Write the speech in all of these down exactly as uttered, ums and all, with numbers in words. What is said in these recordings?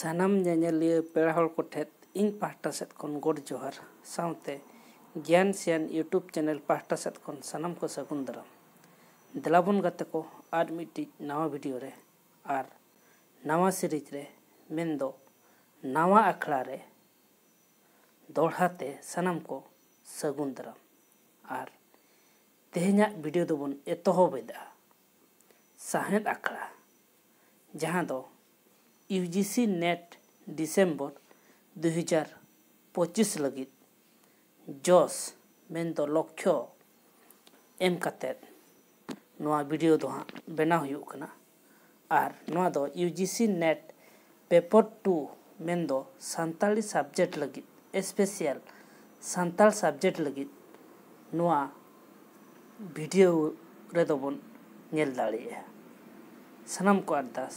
ᱥᱟᱱᱟᱢ ᱧᱮᱧᱮᱞᱤᱭᱟᱹ ᱯᱮᱲᱟ ᱦᱚᱲ ᱠᱚᱴᱷᱮᱱ ᱤᱧ ᱯᱟᱦᱴᱟ ᱥᱮᱫ ᱠᱷᱚᱱ ᱜᱚᱰ ᱡᱚᱦᱟᱨ, ᱥᱟᱶᱛᱮ ᱜᱮᱭᱟᱱ ᱥᱮᱭᱟᱱ YouTube channel ᱯᱟᱦᱴᱟ ᱥᱮᱫ ᱠᱷᱚᱱ ᱥᱟᱱᱟᱢ ᱠᱚ ᱥᱟᱹᱜᱩᱱ ᱫᱟᱨᱟᱢ᱾ ᱫᱮᱞᱟᱵᱚᱱ ᱜᱟᱛᱮ ᱠᱚ, ᱟᱨ ᱢᱤᱫᱴᱤᱡ ᱱᱟᱣᱟ video ᱨᱮ ᱟᱨ ᱱᱟᱣᱟ series ᱨᱮ, ᱢᱮᱱᱫᱚ ᱱᱟᱣᱟ ᱟᱠᱷᱲᱟ ᱨᱮ ᱫᱚᱦᱲᱟ ᱛᱮ ᱥᱟᱱᱟᱢ ᱠᱚ ᱥᱟᱹᱜᱩᱱ ᱫᱟᱨᱟᱢ᱾ ᱟᱨ ᱛᱮᱦᱮᱧᱟᱜ video ᱫᱚᱵᱚᱱ ᱮᱛᱚᱦᱚᱵ ᱮᱫᱟ ᱥᱟᱶᱦᱮᱫ ᱟᱠᱷᱲᱟ, ᱡᱟᱦᱟᱸ ᱫᱚ UGC NET December ᱫᱩ ᱦᱟᱡᱟᱨ ᱯᱚᱸᱪᱤᱥ ᱞᱟᱹᱜᱤᱫ ᱡᱚᱥ, ᱢᱮᱱᱫᱚ ᱞᱚᱠᱠᱷᱚ ᱮᱢ ᱠᱟᱛᱮᱫ ᱱᱚᱣᱟ video ᱫᱚ ᱦᱟᱸᱜ ᱵᱮᱱᱟᱣ ᱦᱩᱭᱩᱜ ᱠᱟᱱᱟ᱾ ᱟᱨ ᱱᱚᱣᱟ ᱫᱚ UGC NET paper two, ᱢᱮᱱᱫᱚ ᱥᱟᱱᱛᱟᱲᱤ subject ᱞᱟᱹᱜᱤᱫ, special ᱥᱟᱱᱛᱟᱲ subject ᱞᱟᱹᱜᱤᱫ ᱱᱚᱣᱟ video ᱨᱮᱫᱚ ᱵᱚᱱ ᱧᱮᱞ ᱫᱟᱲᱮᱭᱟᱜᱼᱟ᱾ ᱥᱟᱱᱟᱢ ᱠᱚ ᱟᱨᱫᱟᱥ,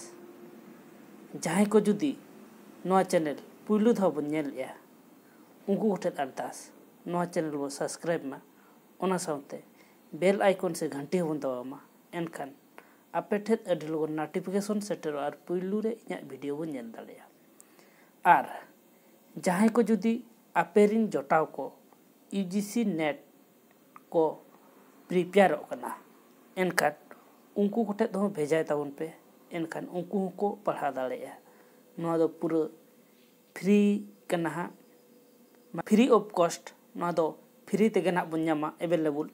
ᱡᱟᱦᱟᱸᱭ ᱠᱚ ᱡᱩᱫᱤ ᱱᱚᱣᱟ channel ᱯᱩᱭᱞᱩ ᱫᱷᱟᱣ ᱵᱚᱱ ᱧᱮᱞᱮᱜᱼᱟ, ᱩᱱᱠᱩ ᱠᱚᱴᱷᱮᱱ ᱟᱨᱫᱟᱥ, ᱱᱚᱣᱟ channel ᱵᱚᱱ subscribe ᱢᱟ, ᱚᱱᱟ ᱥᱟᱶᱛᱮ bell icon ᱥᱮ ᱜᱷᱟᱱᱴᱤ ᱦᱚᱸᱵᱚᱱ ᱫᱟᱵᱟᱣ ᱢᱟ᱾ ᱮᱱᱠᱷᱟᱱ ᱟᱯᱮ ᱴᱷᱮᱱ ᱟᱹᱰᱤ ᱞᱚᱜᱚᱱ notification ᱥᱮᱴᱮᱨᱚᱜᱼᱟ ᱟᱨ ᱯᱩᱭᱞᱩ ᱨᱮ ᱤᱧᱟᱹᱜ video ᱵᱚᱱ ᱧᱮᱞ ᱫᱟᱲᱮᱭᱟᱜᱼᱟ᱾ ᱟᱨ ᱡᱟᱦᱟᱸᱭ ᱠᱚ ᱡᱩᱫᱤ ᱟᱯᱮ ᱨᱤᱱ ᱡᱚᱴᱟᱣ ᱠᱚ UGC NET ᱠᱚ prepareᱚᱜ ᱠᱟᱱᱟ, ᱮᱱᱠᱷᱟᱱ ᱩᱱᱠᱩ ᱠᱚᱴᱷᱮᱱ ᱦᱚᱸ ᱵᱷᱮᱡᱟᱭ ᱛᱟᱵᱚᱱ ᱯᱮ, ᱮᱱᱠᱷᱟᱱ ᱩᱱᱠᱩ ᱦᱚᱸᱠᱚ ᱯᱟᱲᱦᱟᱣ ᱫᱟᱲᱮᱭᱟᱜᱼᱟ᱾ ᱱᱚᱣᱟ ᱫᱚ ᱯᱩᱨᱟᱹ free ᱠᱟᱱᱟ ᱦᱟᱸᱜ, free of cost᱾ ᱱᱚᱣᱟ ᱫᱚ free ᱛᱮᱜᱮ ᱱᱟᱦᱟᱜ ᱵᱚᱱ ᱧᱟᱢᱟ, available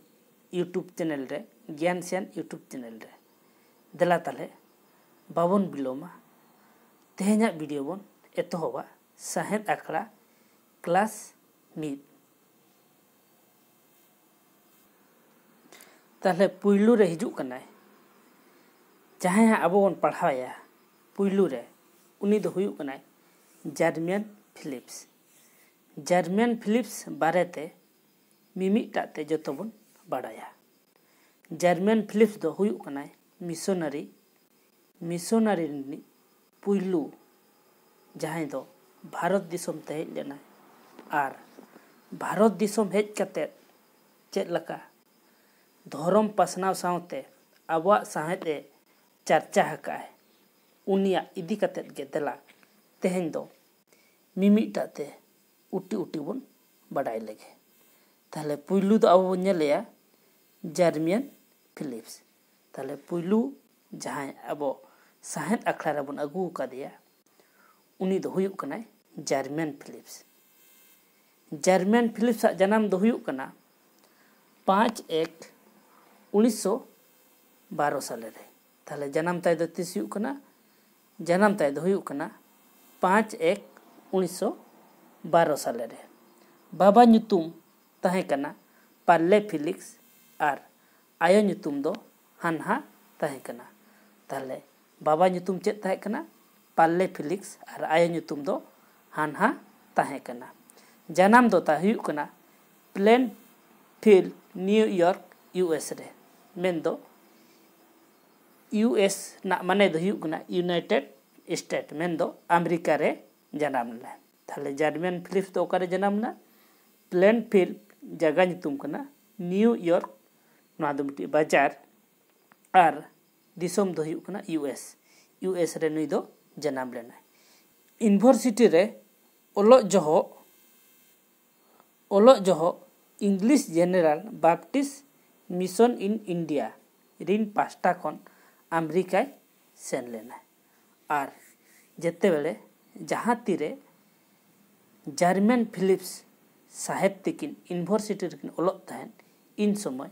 YouTube channel ᱨᱮ, ᱜᱮᱭᱟᱱ ᱥᱮᱭᱟᱱ YouTube channel ᱨᱮ᱾ ᱫᱮᱞᱟ ᱛᱟᱦᱞᱮ ᱵᱟᱵᱚᱱ ᱵᱤᱞᱚᱢᱟ, ᱛᱮᱦᱮᱧᱟᱜ video ᱵᱚᱱ ᱮᱛᱚᱦᱚᱵᱟ, ᱥᱟᱶᱦᱮᱫ ᱟᱠᱷᱲᱟ class ᱢᱤᱫ᱾ ᱛᱟᱦᱞᱮ ᱯᱩᱭᱞᱩ ᱨᱮ ᱦᱤᱡᱩᱜ ᱠᱟᱱᱟᱭ, ᱡᱟᱦᱟᱸᱭ ᱦᱟᱸᱜ ᱟᱵᱚ ᱵᱚᱱ ᱯᱟᱲᱦᱟᱣᱮᱭᱟ ᱯᱩᱭᱞᱩ ᱨᱮ, ᱩᱱᱤ ᱫᱚ ᱦᱩᱭᱩᱜ ᱠᱟᱱᱟᱭ ᱡᱟᱨᱢᱤᱭᱟᱱ ᱯᱷᱤᱞᱤᱯᱥ᱾ ᱡᱟᱨᱢᱤᱭᱟᱱ ᱯᱷᱤᱞᱤᱯᱥ ᱵᱟᱨᱮᱛᱮ ᱢᱤᱢᱤᱫᱴᱟᱜ ᱛᱮ ᱡᱚᱛᱚ ᱵᱚᱱ ᱵᱟᱲᱟᱭᱟ᱾ ᱡᱟᱨᱢᱤᱭᱟᱱ ᱯᱷᱤᱞᱤᱯᱥ ᱫᱚ ᱦᱩᱭᱩᱜ ᱠᱟᱱᱟᱭ ᱢᱤᱥᱚᱱᱟᱨᱤ, ᱢᱤᱥᱚᱱᱟᱨᱤ ᱨᱤᱱᱤᱡ ᱯᱩᱭᱞᱩ, ᱡᱟᱦᱟᱸᱭ ᱫᱚ ᱵᱷᱟᱨᱚᱛ ᱫᱤᱥᱚᱢ ᱛᱮ ᱦᱮᱡ ᱞᱮᱱᱟᱭ᱾ ᱟᱨ ᱵᱷᱟᱨᱚᱛ ᱫᱤᱥᱚᱢ ᱦᱮᱡ ᱠᱟᱛᱮᱫ ᱪᱮᱫ ᱞᱮᱠᱟ ᱫᱷᱚᱨᱚᱢ ᱯᱟᱥᱱᱟᱣ ᱥᱟᱶᱛᱮ ᱟᱵᱚᱣᱟᱜ ᱥᱟᱶᱦᱮᱫ ᱮ ᱪᱟᱨᱪᱟ ᱟᱠᱟᱫᱼᱟᱭ, ᱩᱱᱤᱭᱟᱜ ᱤᱫᱤ ᱠᱟᱛᱮᱫ ᱜᱮ ᱫᱮᱞᱟ ᱛᱮᱦᱮᱧ ᱫᱚ ᱢᱤᱢᱤᱫᱴᱟᱜ ᱛᱮ ᱩᱴᱤ ᱩᱴᱤ ᱵᱚᱱ ᱵᱟᱰᱟᱭ ᱞᱮᱜᱮ᱾ ᱛᱟᱦᱚᱞᱮ ᱯᱩᱭᱞᱩ ᱫᱚ ᱟᱵᱚ ᱵᱚᱱ ᱧᱮᱞᱮᱭᱟ ᱡᱟᱨᱢᱤᱭᱟᱱ ᱯᱷᱤᱞᱤᱯᱥ᱾ ᱛᱟᱦᱚᱞᱮ ᱯᱩᱭᱞᱩ ᱡᱟᱦᱟᱸᱭ ᱟᱵᱚ ᱥᱟᱶᱦᱮᱫ ᱟᱠᱷᱲᱟ ᱨᱮᱵᱚᱱ ᱟᱹᱜᱩ ᱟᱠᱟᱫᱮᱭᱟ, ᱩᱱᱤ ᱫᱚ ᱦᱩᱭᱩᱜ ᱠᱟᱱᱟᱭ ᱡᱟᱨᱢᱤᱭᱟᱱ ᱯᱷᱤᱞᱤᱯᱥ᱾ ᱡᱟᱨᱢᱤᱭᱟᱱ ᱯᱷᱤᱞᱤᱯᱥ ᱟᱜ ᱡᱟᱱᱟᱢ ᱫᱚ ᱦᱩᱭᱩᱜ ᱠᱟᱱᱟ ᱯᱟᱸᱪ ᱮᱠ ᱩᱱᱤᱥᱥᱚ ᱵᱟᱨᱚ ᱥᱟᱞᱮ ᱨᱮ᱾ ᱛᱟᱦᱚᱞᱮ ᱡᱟᱱᱟᱢ ᱛᱟᱭ ᱫᱚ ᱛᱤᱥ ᱦᱩᱭᱩᱜ ᱠᱟᱱᱟ? ᱡᱟᱱᱟᱢ ᱛᱟᱭ ᱫᱚ ᱦᱩᱭᱩᱜ ᱠᱟᱱᱟ ᱯᱟᱸᱪ ᱮᱠ ᱩᱱᱤᱥᱥᱚ ᱵᱟᱨᱚ ᱥᱟᱞᱮ ᱨᱮ᱾ ᱵᱟᱵᱟ ᱧᱩᱛᱩᱢ ᱛᱟᱦᱮᱸ ᱠᱟᱱᱟ ᱯᱟᱨᱞᱮ ᱯᱷᱤᱞᱤᱠᱥ ᱟᱨ ᱟᱭᱳ ᱧᱩᱛᱩᱢ ᱫᱚ ᱦᱟᱱᱦᱟ ᱛᱟᱦᱮᱸ ᱠᱟᱱᱟ᱾ ᱛᱟᱦᱚᱞᱮ ᱵᱟᱵᱟ ᱧᱩᱛᱩᱢ ᱪᱮᱫ ᱛᱟᱦᱮᱸ ᱠᱟᱱᱟ? ᱯᱟᱨᱞᱮ ᱯᱷᱤᱞᱤᱠᱥ᱾ ᱟᱨ ᱟᱭᱳ ᱧᱩᱛᱩᱢ ᱫᱚ ᱦᱟᱱᱦᱟ ᱛᱟᱦᱮᱸ ᱠᱟᱱᱟ᱾ ᱡᱟᱱᱟᱢ ᱫᱚ ᱛᱟᱭ ᱦᱩᱭᱩᱜ ᱠᱟᱱᱟ Plainfield, New York, U S ᱨᱮ᱾ ᱢᱮᱱᱫᱚ ᱤᱭᱩ ᱮᱥ ᱨᱮᱱᱟᱜ ᱢᱟᱱᱮ ᱫᱚ ᱦᱩᱭᱩᱜ ᱠᱟᱱᱟ ᱤᱭᱩᱱᱟᱭᱴᱮᱰ ᱥᱴᱮᱴ, ᱢᱮᱱᱫᱚ ᱟᱢᱮᱨᱤᱠᱟ ᱨᱮ ᱡᱟᱱᱟᱢ ᱞᱮᱱᱟᱭ᱾ ᱛᱟᱦᱚᱞᱮ ᱡᱟᱨᱢᱤᱭᱟᱱ ᱯᱷᱤᱞᱤᱯᱥ ᱫᱚ ᱚᱠᱟᱨᱮ ᱡᱟᱱᱟᱢ ᱞᱮᱱᱟ? ᱯᱞᱮᱱ ᱯᱷᱤᱞᱰ ᱡᱟᱭᱜᱟ ᱧᱩᱛᱩᱢ ᱠᱟᱱᱟ, ᱱᱤᱭᱩ ᱭᱚᱨᱠ, ᱱᱚᱣᱟ ᱫᱚ ᱢᱤᱫᱴᱤᱡ ᱵᱟᱡᱟᱨ, ᱟᱨ ᱫᱤᱥᱚᱢ ᱫᱚ ᱦᱩᱭᱩᱜ ᱠᱟᱱᱟ ᱤᱭᱩ ᱮᱥ᱾ ᱤᱭᱩ ᱮᱥ ᱨᱮ ᱱᱩᱭ ᱫᱚ ᱡᱟᱱᱟᱢ ᱞᱮᱱᱟᱭ᱾ ᱤᱭᱩᱱᱤᱵᱷᱟᱨᱥᱤᱴᱤ ᱨᱮ ᱚᱞᱚᱜ ᱡᱚᱦᱚᱜ ᱚᱞᱚᱜ ᱡᱚᱦᱚᱜ English general Baptist mission in India ᱨᱤᱱ ᱯᱟᱥᱴᱟ ᱠᱷᱚᱱ ᱟᱢᱮᱨᱤᱠᱟᱭ ᱥᱮᱱ ᱞᱮᱱᱟ᱾ ᱟᱨ ᱡᱮᱛᱮᱵᱮᱲᱮ ᱡᱟᱦᱟᱸ ᱛᱤᱨᱮ ᱡᱟᱨᱢᱤᱭᱟᱱ ᱯᱷᱤᱞᱤᱯᱥ ᱥᱟᱦᱮᱵᱽ ᱛᱤᱠᱤᱱ ᱤᱭᱩᱱᱤᱵᱷᱟᱨᱥᱤᱴᱤ ᱨᱮᱠᱤᱱ ᱚᱞᱚᱜ ᱛᱟᱦᱮᱸᱫ, ᱤᱱ ᱥᱚᱢᱚᱭ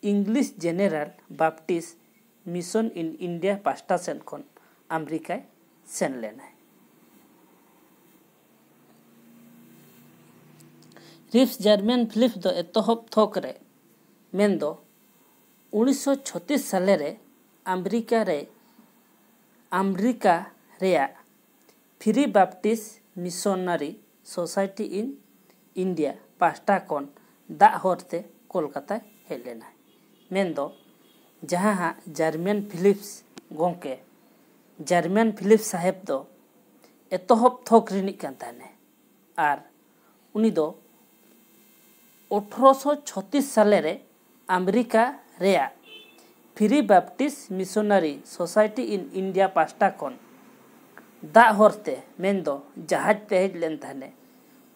English general Baptist mission in India ᱯᱟᱥᱴᱟ ᱥᱮᱱ ᱠᱷᱚᱱ ᱟᱢᱮᱨᱤᱠᱟᱭ ᱥᱮᱱ ᱞᱮᱱᱟᱭ᱾ ᱨᱤᱯᱥ ᱡᱟᱨᱢᱤᱭᱟᱱ ᱯᱷᱤᱞᱤᱯᱥ ᱫᱚ ᱮᱛᱚᱦᱚᱵ ᱛᱷᱚᱠ ᱨᱮ, ᱢᱮᱱᱫᱚ ᱩᱱᱤᱥᱥᱚ ᱪᱷᱚᱛᱤᱥ ᱥᱟᱞᱮ ᱨᱮ ᱟᱢᱮᱨᱤᱠᱟ ᱨᱮ, ᱟᱢᱮᱨᱤᱠᱟ ᱨᱮᱭᱟᱜ free Baptist missionary society in India ᱯᱟᱥᱴᱟ ᱠᱷᱚᱱ ᱫᱟᱜ ᱦᱚᱨᱛᱮ ᱠᱳᱞᱠᱟᱛᱟᱭ ᱦᱮᱡ ᱞᱮᱱᱟ᱾ ᱢᱮᱱᱫᱚ ᱡᱟᱦᱟᱸ ᱦᱟᱸᱜ ᱡᱟᱨᱢᱤᱭᱟᱱ ᱯᱷᱤᱞᱤᱯᱥ ᱜᱚᱢᱠᱮ, ᱡᱟᱨᱢᱤᱭᱟᱱ ᱯᱷᱤᱞᱤᱯᱥ ᱥᱟᱦᱮᱵᱽ ᱫᱚ ᱮᱛᱚᱦᱚᱵ ᱛᱷᱚᱠ ᱨᱤᱱᱤᱡ ᱠᱟᱱ ᱛᱟᱦᱮᱱᱟᱭ᱾ ᱟᱨ ᱩᱱᱤ ᱫᱚ ᱟᱴᱷᱨᱚᱥᱚ ᱪᱷᱚᱛᱤᱥ ᱥᱟᱞᱮ ᱨᱮ ᱟᱢᱮᱨᱤᱠᱟ ᱨᱮᱭᱟᱜ free Baptist missionary society in India ᱯᱟᱥᱴᱟ ᱠᱷᱚᱱ ᱫᱟᱜ ᱦᱚᱨᱛᱮ, ᱢᱮᱱᱫᱚ ᱡᱟᱦᱟᱡᱽ ᱛᱮ ᱦᱮᱡ ᱞᱮᱱ ᱛᱟᱦᱮᱱᱮ,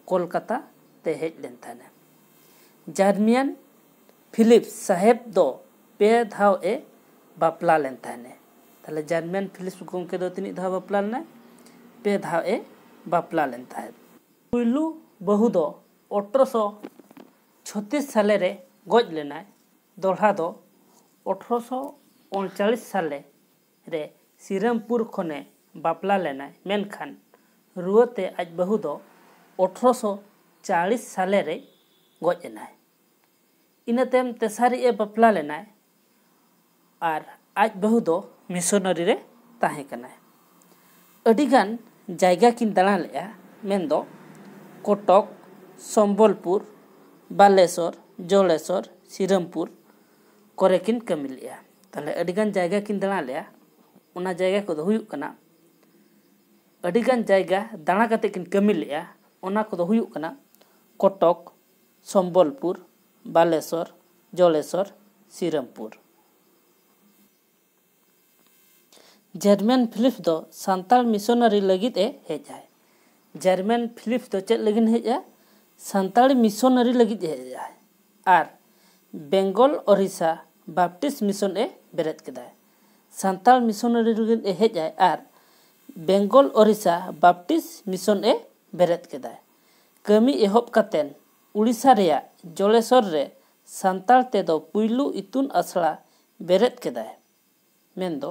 ᱠᱳᱞᱠᱟᱛᱟ ᱛᱮ ᱦᱮᱡ ᱞᱮᱱ ᱛᱟᱦᱮᱱᱮ᱾ ᱡᱟᱨᱢᱤᱭᱟᱱ ᱯᱷᱤᱞᱤᱯᱥ ᱥᱟᱦᱮᱵᱽ ᱫᱚ ᱯᱮ ᱫᱷᱟᱣ ᱮ ᱵᱟᱯᱞᱟ ᱞᱮᱱ ᱛᱟᱦᱮᱱᱮ᱾ ᱛᱟᱦᱞᱮ ᱡᱟᱨᱢᱤᱭᱟᱱ ᱯᱷᱤᱞᱤᱯᱥ ᱜᱚᱢᱠᱮ ᱫᱚ ᱛᱤᱱᱟᱹᱜ ᱫᱷᱟᱣ ᱵᱟᱯᱞᱟ ᱞᱮᱱᱟᱭ? ᱯᱮ ᱫᱷᱟᱣ ᱮ ᱵᱟᱯᱞᱟ ᱞᱮᱱ ᱛᱟᱦᱮᱸᱫ᱾ ᱯᱩᱭᱞᱩ ᱵᱟᱹᱦᱩ ᱫᱚ ᱟᱴᱷᱨᱚᱥᱚ ᱪᱷᱚᱛᱤᱥ ᱥᱟᱞᱮ ᱨᱮ ᱜᱚᱡ ᱞᱮᱱᱟᱭ᱾ ᱫᱚᱦᱲᱟ ᱫᱚ ᱟᱴᱷᱨᱚᱥᱚ ᱩᱱᱪᱟᱞᱤᱥ ᱥᱟᱞᱮ ᱨᱮ ᱥᱤᱨᱟᱢᱯᱩᱨ ᱠᱷᱚᱱᱮ ᱵᱟᱯᱞᱟ ᱞᱮᱱᱟᱭ, ᱢᱮᱱᱠᱷᱟᱱ ᱨᱩᱣᱟᱹᱛᱮ ᱟᱡ ᱵᱟᱹᱦᱩ ᱫᱚ ᱟᱴᱷᱨᱚᱥᱚ ᱪᱟᱞᱤᱥ ᱥᱟᱞᱮ ᱨᱮ ᱜᱚᱡ ᱮᱱᱟᱭ᱾ ᱤᱱᱟᱹ ᱛᱟᱭᱚᱢ ᱛᱮᱥᱟᱨᱤᱡ ᱮ ᱵᱟᱯᱞᱟ ᱞᱮᱱᱟᱭ ᱟᱨ ᱟᱡ ᱵᱟᱹᱦᱩ ᱫᱚ ᱢᱤᱥᱚᱱᱟᱨᱤ ᱨᱮ ᱛᱟᱦᱮᱸ ᱠᱟᱱᱟᱭ᱾ ᱟᱹᱰᱤᱜᱟᱱ ᱡᱟᱭᱜᱟ ᱠᱤᱱ ᱫᱟᱬᱟ ᱞᱮᱫᱼᱟ, ᱢᱮᱱᱫᱚ ᱠᱚᱴᱚᱠ, ᱥᱚᱢᱵᱚᱞᱯᱩᱨ, ᱵᱟᱞᱮᱥᱚᱨ, ᱡᱚᱞᱮᱥᱚᱨ, ᱥᱤᱨᱟᱢᱯᱩᱨ ᱠᱚᱨᱮ ᱠᱤᱱ ᱠᱟᱹᱢᱤ ᱞᱮᱫᱼᱟ᱾ ᱛᱟᱦᱞᱮ ᱟᱹᱰᱤᱜᱟᱱ ᱡᱟᱭᱜᱟ ᱠᱤᱱ ᱫᱟᱬᱟ ᱞᱮᱫᱼᱟ᱾ ᱚᱱᱟ ᱡᱟᱭᱜᱟ ᱠᱚᱫᱚ ᱦᱩᱭᱩᱜ ᱠᱟᱱᱟ, ᱟᱹᱰᱤᱜᱟᱱ ᱡᱟᱭᱜᱟ ᱫᱟᱬᱟ ᱠᱟᱛᱮ ᱠᱤᱱ ᱠᱟᱹᱢᱤ ᱞᱮᱫᱼᱟ᱾ ᱚᱱᱟ ᱠᱚᱫᱚ ᱦᱩᱭᱩᱜ ᱠᱟᱱᱟ ᱠᱚᱴᱚᱠ, ᱥᱚᱢᱵᱚᱞᱯᱩᱨ, ᱵᱟᱞᱮᱥᱚᱨ, ᱡᱚᱞᱮᱥᱚᱨ, ᱥᱤᱨᱟᱢᱯᱩᱨ᱾ ᱡᱟᱨᱢᱤᱭᱟᱱ ᱯᱷᱤᱞᱤᱯᱥ ᱫᱚ ᱥᱟᱱᱛᱟᱲ ᱢᱤᱥᱚᱱᱟᱨᱤ ᱞᱟᱹᱜᱤᱫ ᱮ ᱦᱮᱡ ᱟᱭ᱾ ᱡᱟᱨᱢᱤᱭᱟᱱ ᱯᱷᱤᱞᱤᱯᱥ ᱫᱚ ᱪᱮᱫ ᱞᱟᱹᱜᱤᱫ ᱦᱮᱡ ᱟ? ᱥᱟᱱᱛᱟᱲ ᱢᱤᱥᱚᱱᱟᱨᱤ ᱞᱟᱹᱜᱤᱫ ᱮ ᱦᱮᱡ ᱟᱭ ᱟᱨ ᱵᱮᱝᱜᱚᱞ ᱳᱨᱤᱥᱟ ᱵᱟᱯᱴᱤᱥᱴ ᱢᱤᱥᱚᱱ ᱮ ᱵᱮᱨᱮᱫ ᱠᱮᱫᱟᱭ᱾ ᱥᱟᱱᱛᱟᱲ ᱢᱤᱥᱚᱱᱟᱨᱤ ᱞᱟᱹᱜᱤᱫ ᱮ ᱦᱮᱡ ᱟᱭ ᱟᱨ ᱵᱮᱝᱜᱚᱞ ᱳᱨᱤᱥᱟ ᱵᱟᱯᱴᱤᱥᱴ ᱢᱤᱥᱚᱱ ᱮ ᱵᱮᱨᱮᱫ ᱠᱮᱫᱟᱭ᱾ ᱠᱟᱹᱢᱤ ᱮᱦᱚᱵ ᱠᱟᱛᱮᱱ ᱩᱲᱤᱥᱥᱟ ᱨᱮᱭᱟᱜ ᱡᱚᱞᱮᱥᱚᱨ ᱨᱮ ᱥᱟᱱᱛᱟᱲ ᱛᱮᱫᱚ ᱯᱩᱭᱞᱩ ᱤᱛᱩᱱ ᱟᱥᱲᱟ ᱵᱮᱨᱮᱫ ᱠᱮᱫᱟᱭ᱾ ᱢᱮᱱᱫᱚ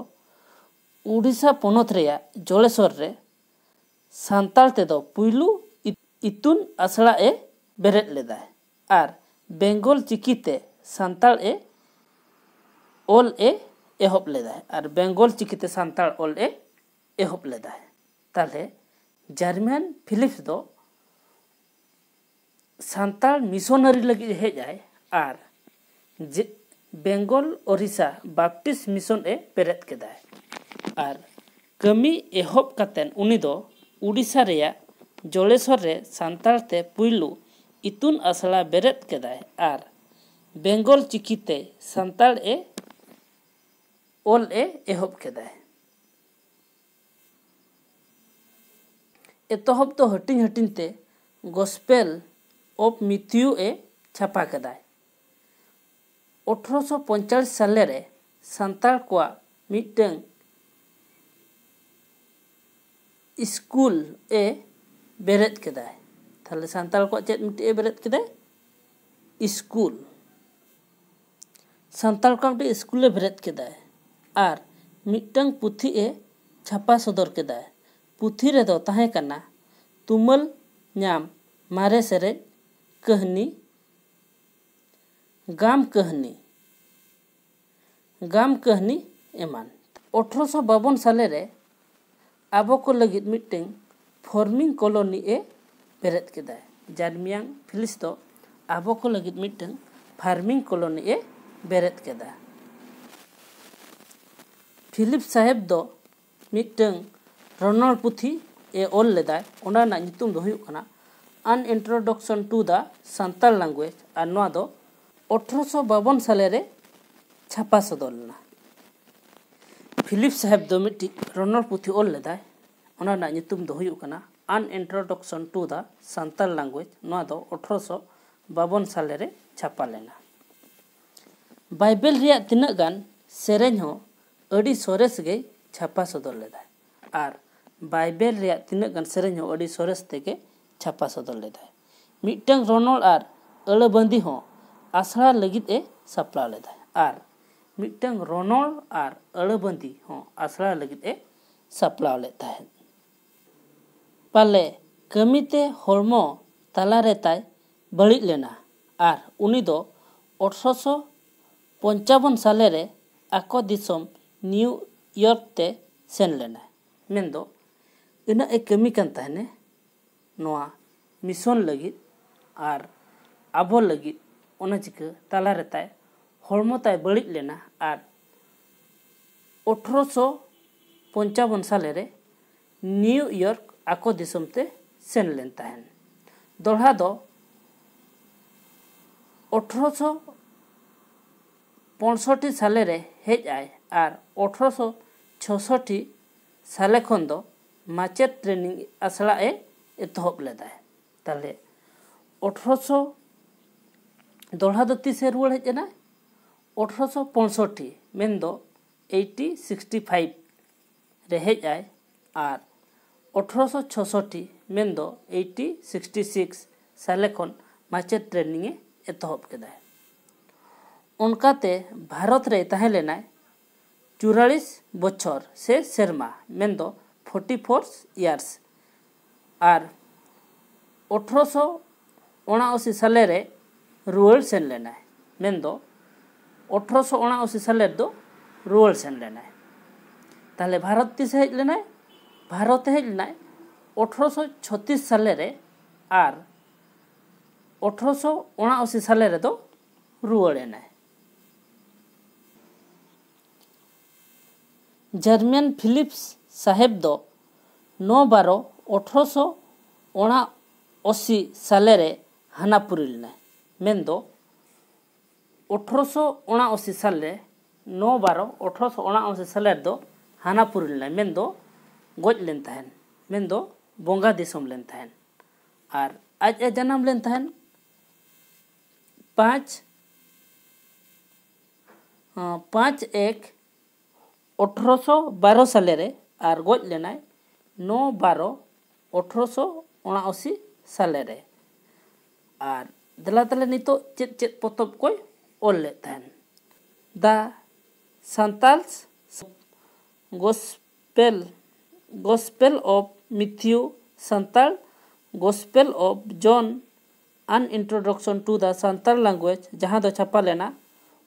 ᱩᱲᱤᱥᱥᱟ ᱯᱚᱱᱚᱛ ᱨᱮᱭᱟᱜ ᱡᱚᱞᱮᱥᱚᱨ ᱨᱮ ᱥᱟᱱᱛᱟᱲ ᱛᱮᱫᱚ ᱯᱩᱭᱞᱩ ᱤᱛᱩᱱ ᱟᱥᱲᱟ ᱮ ᱵᱮᱨᱮᱫ ᱞᱮᱫᱟᱭ ᱟᱨ ᱵᱮᱝᱜᱚᱞ ᱪᱤᱠᱤ ᱛᱮ ᱥᱟᱱᱛᱟᱲ ᱮ ᱚᱞ ᱮ ᱮᱦᱚᱵ ᱞᱮᱫᱟᱭ ᱟᱨ ᱵᱮᱝᱜᱚᱞ ᱪᱤᱠᱤ ᱛᱮ ᱥᱟᱱᱛᱟᱲ ᱚᱞ ᱮ ᱮᱦᱚᱵ ᱞᱮᱫᱟᱭ᱾ ᱛᱟᱦᱞᱮ ᱡᱟᱨᱢᱤᱭᱟᱱ ᱯᱷᱤᱞᱤᱯᱥ ᱫᱚ ᱥᱟᱱᱛᱟᱲ ᱢᱤᱥᱚᱱᱟᱨᱤ ᱞᱟᱹᱜᱤᱫ ᱦᱮᱡ ᱟᱭ ᱟᱨ ᱡᱮ ᱵᱮᱝᱜᱚᱞ ᱳᱨᱤᱥᱟ ᱵᱟᱯᱴᱤᱥᱴ ᱢᱤᱥᱚᱱ ᱮ ᱵᱮᱨᱮᱫ ᱠᱮᱫᱟᱭ ᱟᱨ ᱠᱟᱹᱢᱤ ᱮᱦᱚᱵ ᱠᱟᱛᱮᱱ ᱩᱱᱤ ᱫᱚ ᱩᱲᱤᱥᱥᱟ ᱨᱮᱭᱟᱜ ᱡᱚᱞᱮᱥᱚᱨ ᱨᱮ ᱥᱟᱱᱛᱟᱲ ᱛᱮ ᱯᱩᱭᱞᱩ ᱤᱛᱩᱱ ᱟᱥᱲᱟ ᱵᱮᱨᱮᱫ ᱠᱮᱫᱟᱭ ᱟᱨ ᱵᱮᱝᱜᱚᱞ ᱪᱤᱠᱤ ᱛᱮ ᱥᱟᱱᱛᱟᱲ ᱮ ᱚᱞ ᱮ ᱮᱦᱚᱵ ᱠᱮᱫᱟᱭ᱾ ᱮᱛᱚᱦᱚᱵ ᱫᱚ ᱦᱟᱹᱴᱤᱧ ᱦᱟᱹᱴᱤᱧ ᱛᱮ Gospel of Matthew ᱮ ᱪᱷᱟᱯᱟ ᱠᱮᱫᱟᱭ᱾ ᱟᱴᱷᱨᱚᱥᱚ ᱯᱚᱧᱪᱟᱥ ᱥᱟᱞᱮ ᱨᱮ ᱥᱟᱱᱛᱟᱲ ᱠᱚᱣᱟᱜ ᱢᱤᱫᱴᱟᱹᱝ ᱥᱠᱩᱞ ᱮ ᱵᱮᱨᱮᱫ ᱠᱮᱫᱟᱭ᱾ ᱛᱟᱦᱞᱮ ᱥᱟᱱᱛᱟᱲ ᱠᱚᱣᱟᱜ ᱪᱮᱫ ᱢᱤᱫᱴᱤᱡ ᱮ ᱵᱮᱨᱮᱫ ᱠᱮᱫᱟᱭ? ᱥᱠᱩᱞ᱾ ᱥᱟᱱᱛᱟᱲ ᱠᱚᱣᱟᱜ ᱢᱤᱫᱴᱤᱡ ᱥᱠᱩᱞ ᱮ ᱵᱮᱨᱮᱫ ᱠᱮᱫᱟᱭ ᱟᱨ ᱢᱤᱫᱴᱟᱹᱝ ᱯᱩᱛᱷᱤ ᱮ ᱪᱷᱟᱯᱟ ᱥᱚᱫᱚᱨ ᱠᱮᱫᱟᱭ᱾ ᱯᱩᱛᱷᱤ ᱨᱮᱫᱚ ᱛᱟᱦᱮᱸ ᱠᱟᱱᱟ ᱛᱩᱢᱟᱹᱞ ᱧᱟᱢ ᱢᱟᱨᱮ ᱥᱮᱨᱮᱧ, ᱠᱟᱹᱦᱱᱤ, ᱜᱟᱢ ᱠᱟᱹᱦᱱᱤ, ᱜᱟᱢ ᱠᱟᱹᱦᱱᱤ ᱮᱢᱟᱱ᱾ ᱟᱴᱷᱨᱚᱥᱚ ᱵᱟᱵᱚᱱ ᱥᱟᱞᱮ ᱨᱮ ᱟᱵᱚ ᱠᱚ ᱞᱟᱹᱜᱤᱫ ᱢᱤᱫᱴᱟᱹᱝ farming colony ᱮ ᱵᱮᱨᱮᱫ ᱠᱮᱫᱟᱭ᱾ ᱡᱟᱨᱢᱤᱭᱟᱝ ᱯᱷᱤᱞᱤᱯᱥ ᱫᱚ ᱟᱵᱚ ᱠᱚ ᱞᱟᱹᱜᱤᱫ ᱢᱤᱫᱴᱟᱹᱝ farming colony ᱮ ᱵᱮᱨᱮᱫ ᱠᱮᱫᱟ᱾ ᱯᱷᱤᱞᱤᱯ ᱥᱟᱦᱮᱵ ᱫᱚ ᱢᱤᱫᱴᱟᱹᱝ ᱨᱚᱱᱚᱲ ᱯᱩᱛᱷᱤ ᱮ ᱚᱞ ᱞᱮᱫᱟᱭ᱾ ᱚᱱᱟ ᱨᱮᱱᱟᱜ ᱧᱩᱛᱩᱢ ᱫᱚ ᱦᱩᱭᱩᱜ ᱠᱟᱱᱟ An Introduction to the Santal Language, ᱟᱨ ᱱᱚᱣᱟ ᱫᱚ ᱟᱴᱷᱨᱚᱥᱚ ᱵᱟᱵᱚᱱ ᱥᱟᱞᱮ ᱨᱮ ᱪᱷᱟᱯᱟ ᱥᱚᱫᱚᱨ ᱞᱮᱱᱟ᱾ ᱯᱷᱤᱞᱤᱯ ᱥᱟᱦᱮᱵ ᱫᱚ ᱢᱤᱫᱴᱤᱡ ᱨᱚᱱᱚᱲ ᱯᱩᱛᱷᱤ ᱚᱞ ᱞᱮᱫᱟᱭ᱾ ᱚᱱᱟ ᱨᱮᱱᱟᱜ ᱧᱩᱛᱩᱢ ᱫᱚ ᱦᱩᱭᱩᱜ ᱠᱟᱱᱟ An Introduction to the Santal Language᱾ ᱱᱚᱣᱟ ᱫᱚ ᱟᱴᱷᱨᱚᱥᱚ ᱵᱟᱵᱚᱱ ᱥᱟᱞᱮ ᱨᱮ ᱪᱷᱟᱯᱟ ᱞᱮᱱᱟ᱾ ᱵᱟᱭᱵᱮᱞ ᱨᱮᱭᱟᱜ ᱛᱤᱱᱟᱹᱜ ᱜᱟᱱ ᱥᱮᱨᱮᱧ ᱦᱚᱸ ᱟᱹᱰᱤ ᱥᱚᱨᱮᱥ ᱜᱮᱭ ᱪᱷᱟᱯᱟ ᱥᱚᱫᱚᱨ ᱞᱮᱫᱟᱭ᱾ ᱟᱨ ᱵᱟᱭᱵᱮᱞ ᱨᱮᱭᱟᱜ ᱛᱤᱱᱟᱹᱜ ᱜᱟᱱ ᱥᱮᱨᱮᱧ ᱦᱚᱸ ᱟᱹᱰᱤ ᱥᱚᱨᱮᱥ ᱛᱮᱜᱮ ᱪᱷᱟᱯᱟ ᱥᱚᱫᱚᱨ ᱞᱮᱫᱟᱭ᱾ ᱢᱤᱫᱴᱟᱹᱝ ᱨᱚᱱᱚᱲ ᱟᱨ ᱟᱹᱲᱟᱹᱵᱟᱹᱱᱫᱤ ᱦᱚᱸ ᱟᱥᱲᱟ ᱞᱟᱹᱜᱤᱫ ᱮ ᱥᱟᱯᱲᱟᱣ ᱞᱮᱫᱟᱭ᱾ ᱟᱨ ᱢᱤᱫᱴᱟᱹᱝ ᱨᱚᱱᱚᱲ ᱟᱨ ᱟᱹᱲᱟᱹᱵᱟᱹᱱᱫᱤ ᱦᱚᱸ ᱟᱥᱲᱟ ᱞᱟᱹᱜᱤᱫ ᱮ ᱥᱟᱯᱲᱟᱣ ᱞᱮᱫ ᱛᱟᱦᱮᱸᱫ᱾ ᱯᱟᱞᱮ ᱠᱟᱹᱢᱤᱛᱮ ᱦᱚᱲᱢᱚ ᱛᱟᱞᱟᱨᱮ ᱛᱟᱭ ᱵᱟᱹᱲᱤᱡ ᱞᱮᱱᱟ ᱟᱨ ᱩᱱᱤ ᱫᱚ ᱟᱴᱷᱨᱚᱥᱚ ᱯᱚᱧᱪᱟᱵᱚᱱ ᱥᱟᱞᱮ ᱨᱮ ᱟᱠᱚ ᱫᱤᱥᱚᱢ ᱱᱤᱭᱩ ᱤᱭᱚᱨᱠ ᱛᱮ ᱥᱮᱱ ᱞᱮᱱᱟᱭ᱾ ᱢᱮᱱᱫᱚ ᱤᱱᱟᱹᱜ ᱮ ᱠᱟᱹᱢᱤ ᱠᱟᱱ ᱛᱟᱦᱮᱱᱮ ᱱᱚᱣᱟ ᱢᱤᱥᱚᱱ ᱞᱟᱹᱜᱤᱫ ᱟᱨ ᱟᱵᱚ ᱞᱟᱹᱜᱤᱫ᱾ ᱚᱱᱟ ᱪᱤᱠᱟᱹ ᱛᱟᱞᱟᱨᱮ ᱛᱟᱭ ᱦᱚᱲᱢᱚ ᱛᱟᱭ ᱵᱟᱹᱲᱤᱡ ᱞᱮᱱᱟ ᱟᱨ ᱟᱴᱷᱨᱚᱥᱚ ᱯᱚᱧᱪᱟᱵᱚᱱ ᱥᱟᱞᱮ ᱨᱮ ᱱᱤᱭᱩ ᱤᱭᱚᱨᱠ ᱟᱠᱚ ᱫᱤᱥᱚᱢ ᱛᱮ ᱥᱮᱱ ᱞᱮᱱ ᱛᱟᱦᱮᱱ᱾ ᱫᱚᱲᱦᱟ ᱫᱚ ᱟᱴᱷᱨᱚᱥᱚ ᱯᱚᱸᱭᱥᱚᱴᱴᱤ ᱥᱟᱞᱮ ᱨᱮ ᱦᱮᱡ ᱟᱭ ᱟᱨ ᱟᱴᱷᱨᱚᱥᱚ ᱪᱷᱚᱥᱚᱴᱴᱤ ᱥᱟᱞᱮ ᱠᱷᱚᱱ ᱫᱚ ᱢᱟᱪᱮᱫ ᱴᱨᱮᱱᱤᱝ ᱟᱥᱲᱟ ᱮ ᱮᱛᱚᱦᱚᱵ ᱞᱮᱫᱟᱭ᱾ ᱛᱟᱦᱞᱮ ᱟᱴᱷᱨᱚᱥᱚ ᱫᱚᱦᱲᱟ ᱫᱚ ᱛᱤᱥᱮ ᱨᱩᱣᱟᱹᱲ ᱦᱮᱡ ᱮᱱᱟ? ᱟᱴᱷᱨᱚᱥᱚ ᱯᱚᱸᱭᱥᱚᱴᱴᱤ, ᱢᱮᱱᱫᱚ eighty sixty five ᱨᱮ ᱦᱮᱡ ᱟᱭ᱾ ᱟᱨ ᱟᱴᱷᱨᱚᱥᱚ ᱪᱷᱚᱥᱚᱴᱴᱤ, ᱢᱮᱱᱫᱚ eighty sixty six ᱥᱟᱞᱮ ᱠᱷᱚᱱ ᱢᱟᱪᱮᱫ ᱴᱨᱮᱱᱤᱝ ᱮ ᱮᱛᱚᱦᱚᱵ ᱠᱮᱫᱟᱭ᱾ ᱚᱱᱠᱟᱛᱮ ᱵᱷᱟᱨᱚᱛ ᱨᱮ ᱛᱟᱦᱮᱸ ᱞᱮᱱᱟᱭ ᱪᱩᱨᱟᱞᱤᱥ ᱵᱚᱪᱷᱚᱨ ᱥᱮ ᱥᱮᱨᱢᱟ, ᱢᱮᱱᱫᱚ forty four years᱾ ᱟᱨ ᱟᱴᱷᱨᱚᱥᱚ ᱚᱱᱟᱚᱥᱤ ᱥᱟᱞᱮ ᱨᱮ ᱨᱩᱣᱟᱹᱲ ᱥᱮᱱ ᱞᱮᱱᱟᱭ, ᱢᱮᱱᱫᱚ ᱟᱴᱷᱨᱚᱥᱚ ᱚᱱᱟᱚᱥᱤ ᱥᱟᱞᱮ ᱨᱮᱫᱚ ᱨᱩᱣᱟᱹᱲ ᱥᱮᱱ ᱞᱮᱱᱟᱭ᱾ ᱛᱟᱦᱞᱮ ᱵᱷᱟᱨᱚᱛ ᱛᱤᱥᱮ ᱦᱮᱡ ᱞᱮᱱᱟᱭ? ᱵᱷᱟᱨᱚᱛ ᱮ ᱦᱮᱡ ᱞᱮᱱᱟᱭ ᱟᱴᱷᱨᱚᱥᱚ ᱪᱷᱚᱛᱤᱥ ᱥᱟᱞᱮ ᱨᱮ᱾ ᱟᱨ ᱟᱴᱷᱨᱚᱥᱚ ᱚᱱᱟᱚᱥᱤ ᱥᱟᱞᱮ ᱨᱮᱫᱚ ᱨᱩᱣᱟᱹᱲ ᱮᱱᱟᱭ᱾ ᱡᱟᱨᱢᱤᱭᱟᱱ ᱯᱷᱤᱞᱤᱯᱥ ᱥᱟᱦᱮᱵᱽ ᱫᱚ ᱱᱚ ᱵᱟᱨᱚ ᱟᱴᱷᱨᱚᱥᱚ ᱚᱱᱟᱚᱥᱤ ᱥᱟᱞᱮ ᱨᱮ ᱦᱟᱱᱟᱯᱩᱨᱤ ᱞᱮᱱᱟᱭ, ᱢᱮᱱᱫᱚ ᱟᱴᱷᱨᱚᱥᱚ ᱚᱱᱟᱚᱥᱤ ᱥᱟᱞ ᱨᱮ, ᱱᱚ ᱵᱟᱨᱚ ᱟᱴᱷᱨᱚᱥᱚ ᱚᱱᱟᱚᱥᱤ ᱥᱟᱞ ᱨᱮᱫᱚ ᱦᱟᱱᱟᱯᱩᱨᱤ ᱞᱮᱱᱟᱭ, ᱢᱮᱱᱫᱚ ᱜᱚᱡ ᱞᱮᱱ ᱛᱟᱦᱮᱱ, ᱢᱮᱱᱫᱚ ᱵᱚᱸᱜᱟ ᱫᱤᱥᱚᱢ ᱞᱮᱱ ᱛᱟᱦᱮᱱ᱾ ᱟᱨ ᱟᱡ ᱮ ᱡᱟᱱᱟᱢ ᱞᱮᱱ ᱛᱟᱦᱮᱱ ᱯᱟᱸᱪ, ᱟᱸ, ᱯᱟᱸᱪ ᱮᱠ ᱟᱴᱷᱨᱚᱥᱚ ᱵᱟᱨᱚ ᱥᱟᱞᱮ ᱨᱮ, ᱟᱨ ᱜᱚᱡ ᱞᱮᱱᱟᱭ ᱱᱚ ᱵᱟᱨᱚ ᱟᱴᱷᱨᱚᱥᱚ ᱚᱱᱟᱚᱥᱤ ᱥᱟᱞᱮ ᱨᱮ᱾ ᱟᱨ ᱫᱮᱞᱟ ᱛᱟᱦᱞᱮ ᱱᱤᱛᱚᱜ ᱪᱮᱫ ᱪᱮᱫ ᱯᱚᱛᱚᱵ ᱠᱚᱭ ᱚᱞ ᱞᱮᱫ ᱛᱟᱦᱮᱱ? The Santals Gospel, Gospel of Matthew, Santal Gospel of John, An Introduction to the Santal Language, ᱡᱟᱦᱟᱸ ᱫᱚ ᱪᱷᱟᱯᱟ ᱞᱮᱱᱟ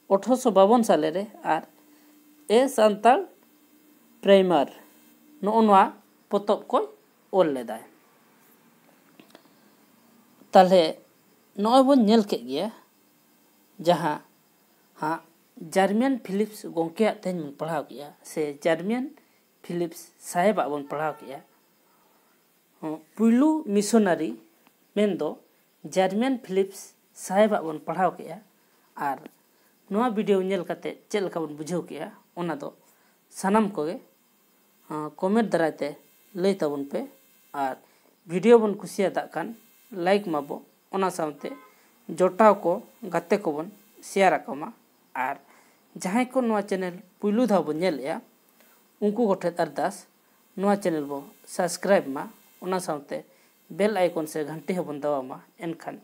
ᱟᱴᱷᱨᱚᱥᱚ ᱵᱟᱵᱚᱱ ᱥᱟᱞᱮ ᱨᱮ, ᱟᱨ A Santal Primer, ᱱᱚᱜᱼᱚ ᱱᱚᱣᱟ ᱯᱚᱛᱚᱵ ᱠᱚᱭ ᱚᱞ ᱞᱮᱫᱟᱭ᱾ ᱛᱟᱦᱞᱮ ᱱᱚᱜᱼᱚᱭ ᱵᱚᱱ ᱧᱮᱞ ᱠᱮᱫ ᱜᱮᱭᱟ, ᱡᱟᱦᱟᱸ ᱦᱟᱸᱜ ᱡᱟᱨᱢᱤᱭᱟᱱ ᱯᱷᱤᱞᱤᱯᱥ ᱜᱚᱢᱠᱮᱭᱟᱜ ᱛᱮᱦᱮᱧ ᱵᱚᱱ ᱯᱟᱲᱦᱟᱣ ᱠᱮᱜᱼᱟ, ᱥᱮ ᱡᱟᱨᱢᱤᱭᱟᱱ ᱯᱷᱤᱞᱤᱯᱥ ᱥᱟᱦᱮᱵᱟᱜ ᱵᱚᱱ ᱯᱟᱲᱦᱟᱣ ᱠᱮᱜᱼᱟ᱾ ᱦᱚᱸ, ᱯᱩᱭᱞᱩ ᱢᱤᱥᱚᱱᱟᱨᱤ ᱢᱮᱱᱫᱚ ᱡᱟᱨᱢᱤᱭᱟᱱ ᱯᱷᱤᱞᱤᱯᱥ ᱥᱟᱦᱮᱵᱟᱜ ᱵᱚᱱ ᱯᱟᱲᱦᱟᱣ ᱠᱮᱜᱼᱟ᱾ ᱟᱨ ᱱᱚᱣᱟ ᱵᱷᱤᱰᱤᱭᱳ ᱧᱮᱞ ᱠᱟᱛᱮ ᱪᱮᱫ ᱞᱮᱠᱟ ᱵᱚᱱ ᱵᱩᱡᱷᱟᱹᱣ ᱠᱮᱜᱼᱟ, ᱚᱱᱟ ᱫᱚ ᱥᱟᱱᱟᱢ ᱠᱚᱜᱮ, ᱟᱸ, ᱠᱚᱢᱮᱱᱴ ᱫᱟᱨᱟᱭ ᱛᱮ ᱞᱟᱹᱭ ᱛᱟᱵᱚᱱ ᱯᱮ᱾ ᱟᱨ ᱵᱷᱤᱰᱤᱭᱳ ᱵᱚᱱ ᱠᱩᱥᱤᱭᱟᱫᱟᱜ ᱠᱷᱟᱱ ᱞᱟᱭᱤᱠ ᱢᱟᱵᱚ, ᱚᱱᱟ ᱥᱟᱶᱛᱮ ᱡᱚᱴᱟᱣ ᱠᱚ, ᱜᱟᱛᱮ ᱠᱚᱵᱚᱱ ᱥᱮᱭᱟᱨ ᱟᱠᱚ ᱢᱟ᱾ ᱟᱨ ᱡᱟᱦᱟᱸᱭ ᱠᱚ ᱱᱚᱣᱟ ᱪᱮᱱᱮᱞ ᱯᱩᱭᱞᱩ ᱫᱷᱟᱣ ᱵᱚᱱ ᱧᱮᱞᱮᱜᱼᱟ, ᱩᱱᱠᱩ ᱠᱚᱴᱷᱮᱱ ᱟᱨᱫᱟᱥ, ᱱᱚᱣᱟ ᱪᱮᱱᱮᱞ ᱵᱚ ᱥᱟᱵᱥᱠᱨᱟᱭᱤᱵ ᱢᱟ, ᱚᱱᱟ ᱥᱟᱶᱛᱮ ᱵᱮᱞ ᱟᱭᱠᱚᱱ ᱥᱮ ᱜᱷᱟᱱᱴᱤ ᱦᱚᱸᱵᱚᱱ ᱫᱟᱵᱟᱣ ᱢᱟ᱾ ᱮᱱᱠᱷᱟᱱ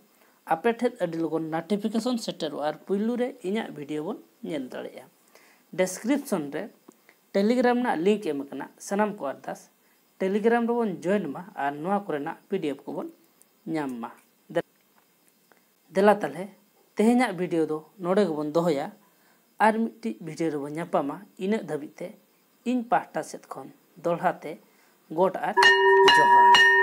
ᱟᱯᱮ ᱴᱷᱮᱱ ᱟᱹᱰᱤ ᱞᱚᱜᱚᱱ ᱱᱳᱴᱤᱯᱷᱤᱠᱮᱥᱚᱱ ᱥᱮᱴᱮᱨᱚᱜᱼᱟ ᱟᱨ ᱯᱩᱭᱞᱩ ᱨᱮ ᱤᱧᱟᱹᱜ ᱵᱷᱤᱰᱤᱭᱳ ᱵᱚᱱ ᱧᱮᱞ ᱫᱟᱲᱮᱭᱟᱜᱼᱟ᱾ ᱰᱮᱥᱠᱨᱤᱯᱥᱚᱱ ᱨᱮ ᱴᱮᱞᱤᱜᱨᱟᱢ ᱨᱮᱱᱟᱜ ᱞᱤᱝᱠ ᱮᱢ ᱟᱠᱟᱱᱟ᱾ ᱥᱟᱱᱟᱢ ᱠᱚ ᱟᱨᱫᱟᱥ, ᱴᱮᱞᱤᱜᱨᱟᱢ ᱨᱮᱵᱚᱱ ᱡᱚᱭᱮᱱ ᱢᱟ ᱟᱨ ᱱᱚᱣᱟ ᱠᱚᱨᱮᱱᱟᱜ ᱯᱤᱰᱤᱮᱯᱷ ᱠᱚᱵᱚᱱ ᱧᱟᱢ ᱢᱟ᱾ ᱫᱮ-, ᱫᱮᱞᱟ ᱛᱟᱦᱞᱮ, ᱛᱮᱦᱮᱧᱟᱜ ᱵᱷᱤᱰᱤᱭᱳ ᱫᱚ ᱱᱚᱰᱮ ᱜᱮᱵᱚᱱ ᱫᱚᱦᱚᱭᱟ᱾ ᱟᱨ ᱢᱤᱫᱴᱤᱡ ᱵᱷᱤᱰᱤᱭᱳ ᱨᱮᱵᱚᱱ ᱧᱟᱯᱟᱢᱟ᱾ ᱤᱱᱟᱹᱜ ᱫᱷᱟᱹᱵᱤᱡ ᱛᱮ ᱤᱧ ᱯᱟᱦᱴᱟ ᱥᱮᱫ ᱠᱷᱚᱱ ᱫᱚᱦᱲᱟ ᱛᱮ ᱜᱚᱰ ᱟᱨ ᱡᱚᱦᱟᱨ᱾